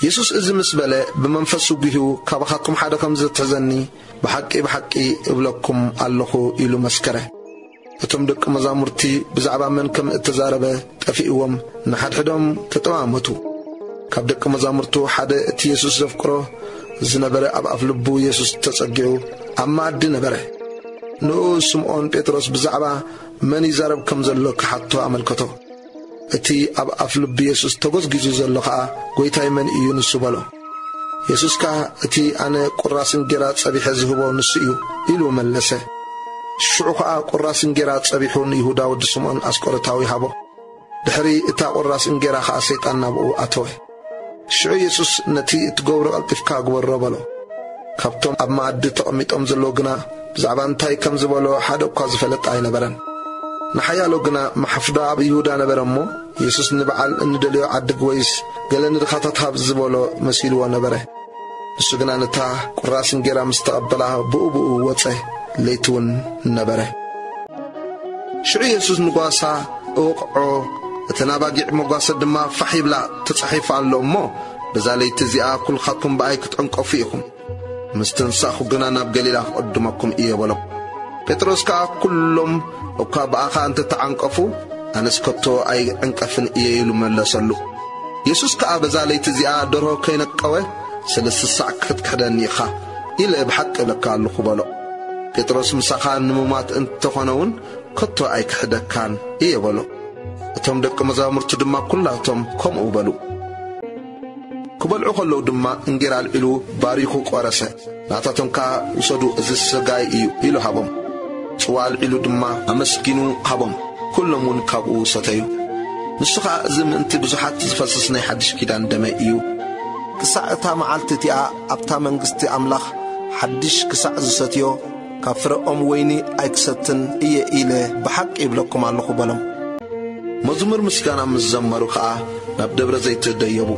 የሱስ እዚ ምስ በለ፣ ብመንፈሱ ጒህዩ፣ "ካባኻትኩም ሓደ ከም ዘትሕዘኒ፣ ብሓቂ፣ ብሓቂ እብለኩም ኣለኹ" ኢሉ መስከረ። እቶም ደቂ መዛሙርቲ ብዛዕባ መን ከም እተዛረበ ጠፊእዎም፣ ንሓድሕዶም ተጠማመቱ። ካብ ደቂ መዛሙርቱ ሓደ፣ እቲ የሱስ ዘፍቅሮ ዝነበረ፣ ኣብ ኣፍ ልቡ የሱስ ተጸጊዑ ኣብ መኣዲ ነበረ። ንኡ ስምዖን ጴጥሮስ ብዛዕባ መን ይዛረብ ከም ዘሎ ክሓቶ ኣመልከቶ። እቲ ኣብ ኣፍ ልቢ የሱስ ተጎዝጊዙ ዘሎ ኸኣ፣ "ጐይታይ መን እዩ ንሱ?" በሎ። የሱስ ከኣ፣ "እቲ ኣነ ቁራስ እንጌራ ጸቢሐ ዝህቦ ንሱ እዩ" ኢሉ መለሰ። ሽዑ ኸኣ ቁራስ እንጌራ ጸቢሑ ንይሁዳ ወዲ ስምዖን ኣስቆሮታዊ ሃቦ። ድሕሪ እታ ቁራስ እንጌራ ኸኣ ሰይጣን ናብኡ ኣተወ። ሽዑ የሱስ፣ "ነቲ እትገብሮ ቀልጢፍካ ግበሮ" በሎ። ካብቶም ኣብ መኣዲ ተቐሚጦም ዘለዉ ግና ብዛዕባ እንታይ ከም ዝበሎ ሓደ እኳ ዝፈለጠ ኣይነበረን። ንሓያሎ ግና ማሕፍዳ ኣብ ይሁዳ ነበረ እሞ፣ የሱስ፣ "ንበዓል እንደልዮ ዓድግ ወይስ ገለ ንድኻታት ሃብ" ዝበሎ መሲልዎ ነበረ። ንሱ ግና ነታ ቁራስ እንጌራ ምስ ተቐበላ ብኡ ብኡ ወጸ፣ ለይቲ እውን ነበረ። ሽዑ የሱስ ንጓሳ እወቕዖ፣ እተን ኣባጊዕ መጓሰ ድማ ፋሕ ይብላ፣ ተጻሒፉ ኣሎ እሞ፣ "በዛ ለይቲ እዚኣ ኵልኻትኩም ብኣይ ክትዕንቀፉ ኢኹም፣ ምስ ተንሳእኹ ግና ናብ ገሊላ ክቕድመኩም እየ" በሎ። ጴጥሮስ ከኣ፣ "ኵሎም እኳ ብኣኻ እንተ ተዓንቀፉ፣ ኣነስ ከቶ ኣይዕንቀፍን እየ" ኢሉ መለሰሉ። የሱስ ከኣ፣ "በዛ ለይቲ እዚኣ ደርሆ ከይነቀወ፣ ሰለስተ ሳዕ ክትክሕደኒ ኢኻ" ኢለ ብሓቂ እብለካ ኣለኹ በሎ። ጴጥሮስ፣ "ምሳኻ ንሙማት እንተኾነ እውን ከቶ ኣይክሕደካን እየ" በሎ። እቶም ደቂ መዛሙርቱ ድማ ኵላቶም ከምኡ በሉ። ክበልዑ ከለዉ ድማ እንጌራ ኣልዒሉ ባሪኹ ቈረሰ። ናታቶም ከኣ፣ "ውሰዱ፣ እዚ ስጋይ እዩ" ኢሉ ሃቦም። ጽዋ ኣልዒሉ ድማ ኣመስጊኑ ሃቦም። ኵሎም እውን ካብኡ ሰተዩ። ንሱ ኸኣ፣ "እዚ ምእንቲ ብዙሓት ዝፈስስ ናይ ሓድሽ ኪዳን ደመይ እዩ። ክሳዕ እታ መዓልቲ እቲኣ ኣብታ መንግስቲ ኣምላኽ ሓድሽ ክሳዕ ዝሰትዮ፣ ካብ ፍረ ኦም ወይኒ ኣይክሰትን እየ ኢለ ብሓቂ ይብለኩም ኣለኹ" በሎም። መዝሙር ምስጋና ምስ ዘመሩ ኸኣ ናብ ደብረ ዘይት ደየቡ።